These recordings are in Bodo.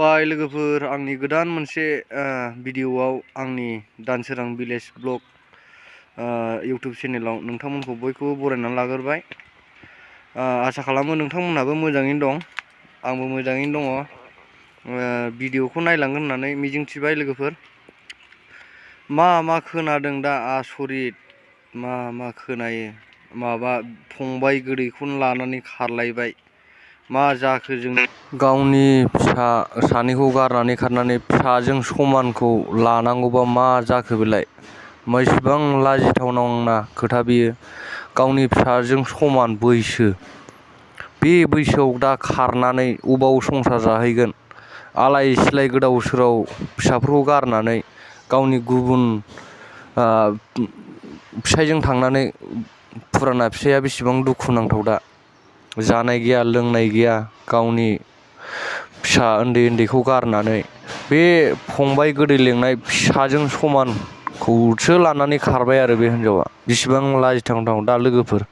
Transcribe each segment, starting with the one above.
बाय लोगोफोर आंनि गोदान मोनसे भिडिअआव आंनि दानसोरां भिलेज ब्लग इउट्युब चेनेलाव नोंथांमोनखौ बयखौबो बरायनानै लाग्रोबाय। आसा खालामो नोंथांमोनहाबो मोजाङैनो दं, आंबो मोजाङैनो दङ। भिडिअखौ नायलांगोन होननानै मिजिंथिबाय लोगोफोर। मा खोनादों दा आसरित, मा खोनायो, माबा फंबाय गोदैखौनो लानानै खारलायबाय। मा जाखो जों गावनि फिसा सानैखौ गारनानै खारनानै फिसाजों समानखौ लानांगौबा मा जाखो बेलाय? बेसेबां लाजिथावना खोथा बेयो। गावनि फिसाजों समान बैसो, बे बैसोआव दा खारनानै अबाव संसार जाहैगोन? आलाय सिलाय गोदाव सोराव फिसाफोरखौ गारनानै गावनि गुबुन फिसायजों थांनानै फुराना फिसाया बेसेबां दुखुनांथाव। दा जानाय गैया लोंनाय गैया, गावनि फिसा उन्दैखौ गारनानै बे फंबाय गोदै लेंनाय फिसाजों समानखौसो लानानै खारबाय आरो बे हिनजावा। बेसेबां लाजिथावथाव दा लोगोफोर।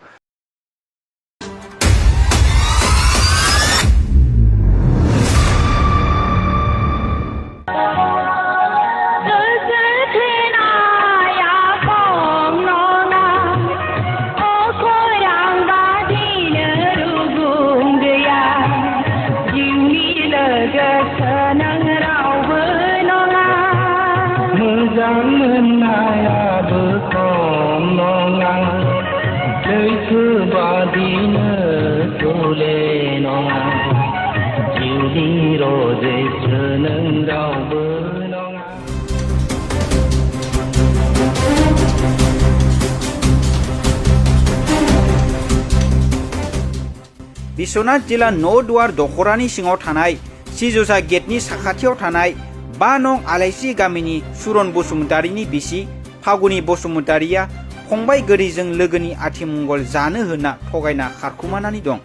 बिश्वनाथ जिल्ला न'दुवार दखरानि सिङाव थानाय सिजुसा गेटनि साखाथियाव थानाय 5 नं आलायसि गामिनि सुरन बसुमतारीनि बिसि फागुनि बसुमतारीया फंबाय गोदैजों लोगोनि आथिमंगल जानो होना थगायना खारखुमानानै दं।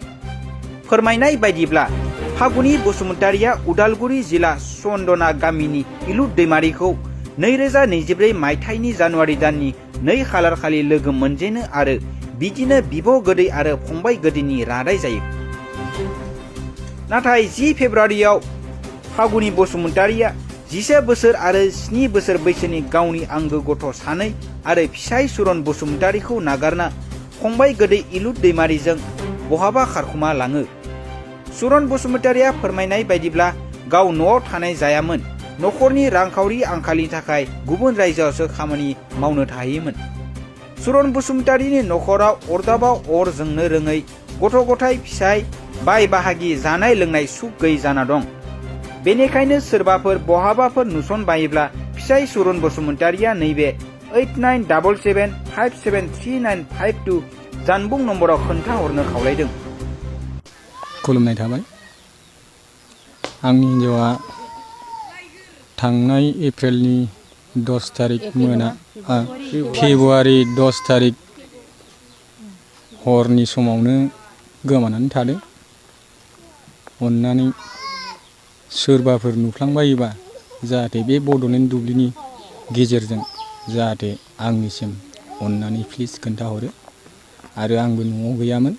फोरमायनाय बायदिब्ला फागुनि बसुमतारीया उदालगुरि जिल्ला चन्दना गामिनि इलुद दैमारिखौ 2024 मायथाइनि जानुवारि दाननि 2 खालार खालि लोगो मोनजेनो आरो बिदिनो बिब' गोदै आरो फंबाय गोदैनि रादाय जायो। नाथाय 10 फेब्रुवारियाव फागुनि बसुमतारीया 11 बोसोर आरो 7 बोसोर बैसोनि गावनि आंगो गथ' सानै आरो फिसाय सुरन बसुमतारीखौ नागारना फंबाय गोदै इलुद दैमारिजों बहाबा खारखुमा लाङो। सुरन बसुमतारीया फोरमायनाय बायदिब्ला गाव न'आव थानाय जायामोन, न'खरनि रांखावरि आंखालनि थाखाय गुबुन रायजोआवसो खामानि मावनो थाहैयोमोन। सुरन बसुमतारीनि न'खराव अरदाबाव अर जोंनो रोङै, गथ' गथाय फिसाय बाय बाहागि जानाय लोंनाय सुख गैयै जाना दं। बेनिखायनो सोरबाफोर बहाबाफोर नुसनबायोब्ला फिसाय सुरन बसुमतारीया नैबे 8977573952 जानबुं नम्बराव खोन्थाहरनो खावलायदों। खुलुमनाय थाबाय। आंनि हिन्जावा थांनाय एप्रिलनि 10 तारिख मोना फेब्रुवारि 10 तारिख हरनि समावनो गोमानानै थादों। अन्नानै सोरबाफोर नुफ्लांबायोबा जाहाथे बे बड'लेण्ड दुब्लिनि गेजेरजों जाहाथे आंनिसिम अन्नानै प्लिज खोन्थाहरो। आरो आंबो न'आव गैयामोन,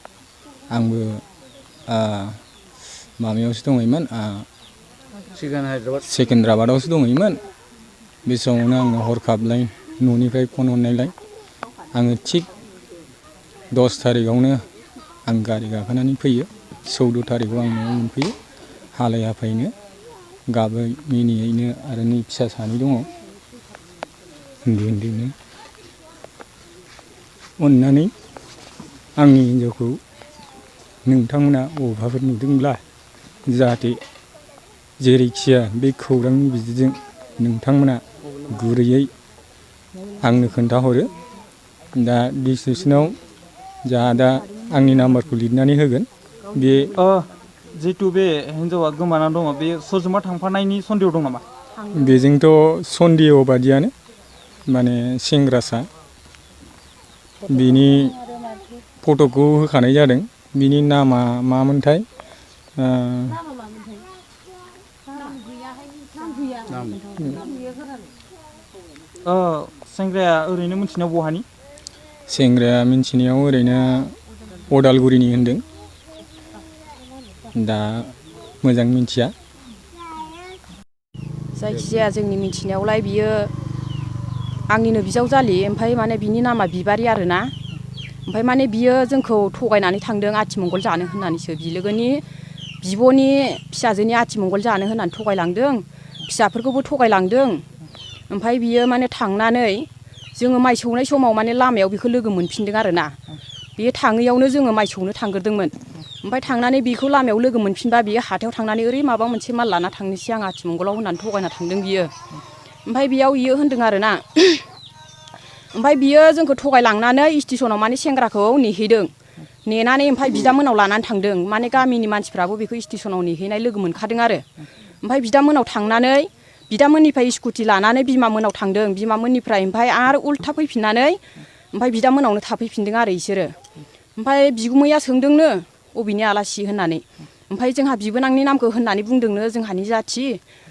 आंबो माबायावसो दङैमोन, सेकेन्द्राबादावसो दङैमोन। बे समावनो आङो हरखाबलाय न'निफ्राय फन हरनायलाय आङो थिग 10 तारिखआवनो आं गारि गाखोनानै फैयो। 14 तारिखआव आं न'आव मोनफैयो। हालाय हाफायनो गाबै मिनियैनो आरो नै फिसा सानै दङ उन्दैनो। अन्नानै आंनि हिन्जावखौ नोंथांमोना बबेबाफोर नुदोंब्ला जाहाथे जेरैखिया बे खौरांनि बिदिजों नोंथांमोना गुरैयै आंनो खोन्थाहरो। दा डिसक्रिपसनाव जाहा दा आंनि नाम्बारखौ लिरनानै होगोन। बे जिहेतु बे हिन्जावा गोमाना दङ, बे सोरजोंबा थांफानायनि सन्देह दं नामा? बेजोंथ' सन्देह बादियानो, माने सेंग्रासा। बिनि फट'खौ होखानाय जादों। बिनि नामा मामोनथाय सेंग्राया ओरैनो मिथिनायाव बहानि? सेंग्राया मिन्थिनायाव ओरैनो अदालगुरिनि होनदों। दा मोजां मिन्थिया। जायखिजाया जोंनि मिथिनायावलाय बियो आंनिनो बिजावजालि, ओमफ्राय माने बिनि नामा बिबारि आरोना। ओमफ्राय माने बियो जोंखौ थगायनानै थांदों आथिमंगल जानो होननानैसो, बिलोगोनि बिब'नि फिसाजोनि आथिमंगल जानो होननानै थगायलांदों, फिसाफोरखौबो थगायलांदों। ओमफ्राय बियो माने थांनानै जोङो माइ सौनाय समाव माने लामायाव बेखौ लोगो मोनफिनदों आरोना। बेयो थाङैयावनो जोङो माइ सौनो थांग्रोदोंमोन। ओमफ्राय थांनानै बेखौ लामायाव लोगो मोनफिनबा बियो हाथायाव थांनानै ओरै माबा मोनसे माल लाना थांनोसै आं आथिमंगलाव होननानै थगायना थांदों बियो। ओमफ्राय बेयाव बियो होनदों आरोना। ओमफ्राय बियो जोंखौ थगायलांनानै स्टेसनाव माने सेंग्राखौ नेहैदों। नेनानै ओमफ्राय बिदामोनाव लानानै थांदों। माने गामिनि मानसिफ्राबो बेखौ स्टेसनाव नेहैनाय लोगो मोनखादों आरो। ओमफ्राय बिदामोनाव थांनानै बिदामोननिफ्राय स्कुटि लानानै बिमामोनाव थांदों। बिमामोननिफ्राय ओमफ्राय आरो उल्था फैफिननानै ओमफ्राय बिदामोनावनो थाफैफिनदों आरो इसोरो। ओमफ्राय बिगुमैया सोंदोंनो अबेनि आलासि होननानै। ओमफ्राय जोंहा बिबोनांनि नामखौ होननानै बुंदोंनो जोंहानि जाथि।